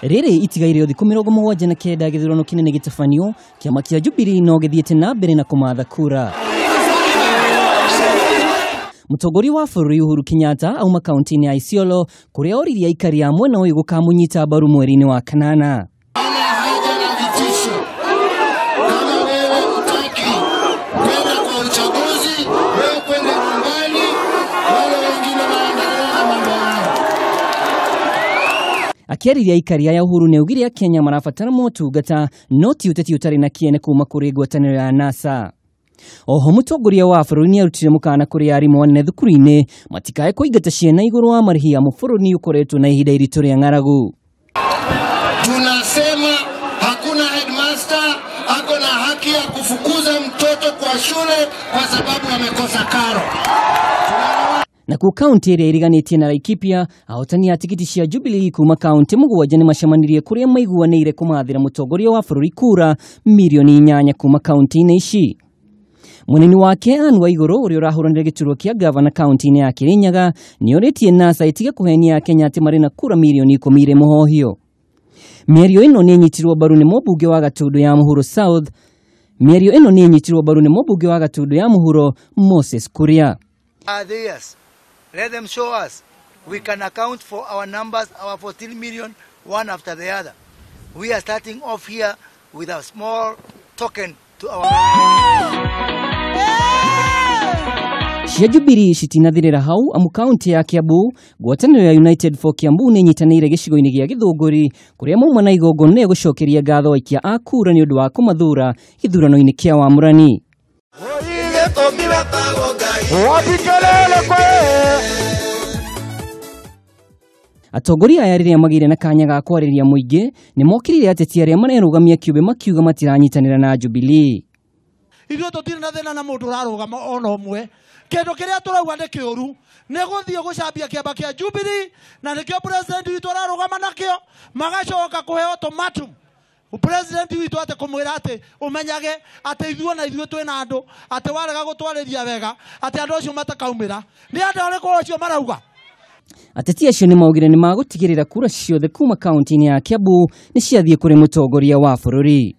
Rĩrĩ itigaire thikũ 79 gĩthurano kĩnene gĩtabanio, kĩama kĩa Jubilee no gĩthiĩte na mbere na kũmatha kura. Mũtongoria wa bũrũri Uhuru Kenyatta auma kaunti-inĩ ya Isiolo kũrĩa oririe aikari a mwena ũyũ gũkamũnyita mbaru mweri-inĩ wa kanana. Akĩarĩria aikari aya Uhuru nĩaugire Akenya marabatara motungata no ti ũteti ũtarĩ na kĩene kuma kũrĩ ngwatanĩro ya NASA. Oho mũtongoria wa bũrũri nĩarutire mũkana kũrĩ arimũ anene thukuru-inĩ matikae kũingata ciana igũrũ wa marĩhi amu bũrũri nĩũkoretwo na ihinda iritũ rĩa ng'aragu. Tunasema hakuna headmaster ako na haki ya kufukuza mtoto kwa shule kwa sababu amekosa karo. Nakuo kaunti ĩrĩa ĩriganĩtie na Laikipia, ahotani a tigiti cia Jubilee kuma kaunti mũgwanja nĩmacemanirie kũrĩa maiguanĩire kũmathĩra mũtongoria wa bũrũri kura mirioni 8 kuma kaunti-inĩ ici. Munini wake Anne Waiguru ũrĩa ũrahũranĩra gĩturwa kĩa gavana kaunti-inĩ ya Kirinyaga nĩorĩtie NASA ĩtige kũhenia Akenya atĩ marĩ na kura mirioni 10 irĩ mũhohio. Mĩario ĩno nĩĩnyitirwo mbaru nĩ mũmbunge wa Gatundu ya Mũhuro South. Mĩario ĩno nĩĩnyitirwo mbaru nĩ mũmbunge wa Gatundu ya Mũhuro Moses Kuria. Let them show us we can account for our numbers, our 14 million, one after the other. We are starting off here with a small token to our... Cia Jubilee citinathirĩra hau amu kaunti ya Kiambu ngwatanĩro ya United for Kiambu nĩĩnyitanĩire gĩcigo-inĩ gĩa Gĩthũngũri kũrĩa mauma na igongona rĩa gũcokeria ngatho aikia a kura nĩ ũndũ wa kũmathura gĩthurano-inĩ kĩa wamũrani. Atongoria aya rĩrĩa magĩire na kanya ga kwarĩria mũingĩ nĩmokĩrĩire ateti arĩa marerũgamia kĩũmbe makiuga matiranyitanĩra na Jubilee. Ithuĩ tũtirĩ na thĩna na mũndũ ũrarũgama ona ũmwe. Kĩndũ kĩrĩa tũrauga nĩ kĩũru nĩ gũthiĩ gũcambia kĩama kĩa Jubilee na nĩkĩo president witũ ararũgama nakĩo, magacoka kũheo ultimatum. President witũ atĩ kũmwĩra atĩ ũmenyage atĩ ithuĩ na ithuĩ twĩna andũ, atĩ warega gũtwarĩria wega atĩ andũ acio matakaumĩra. Nĩ andũ arĩkũ acio marauga? Ateti acio nĩmaugire nĩmagũtigĩrĩra kura ciothe kuma kaunti-inĩ ya Kiambu nĩciathiĩ kũrĩ mũtongoria wa bũrũri.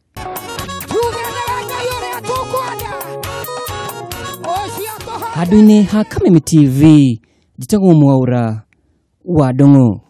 Handũ-inĩ ha Kameme TV, njĩtagwo Mwaura wa Ndung'u.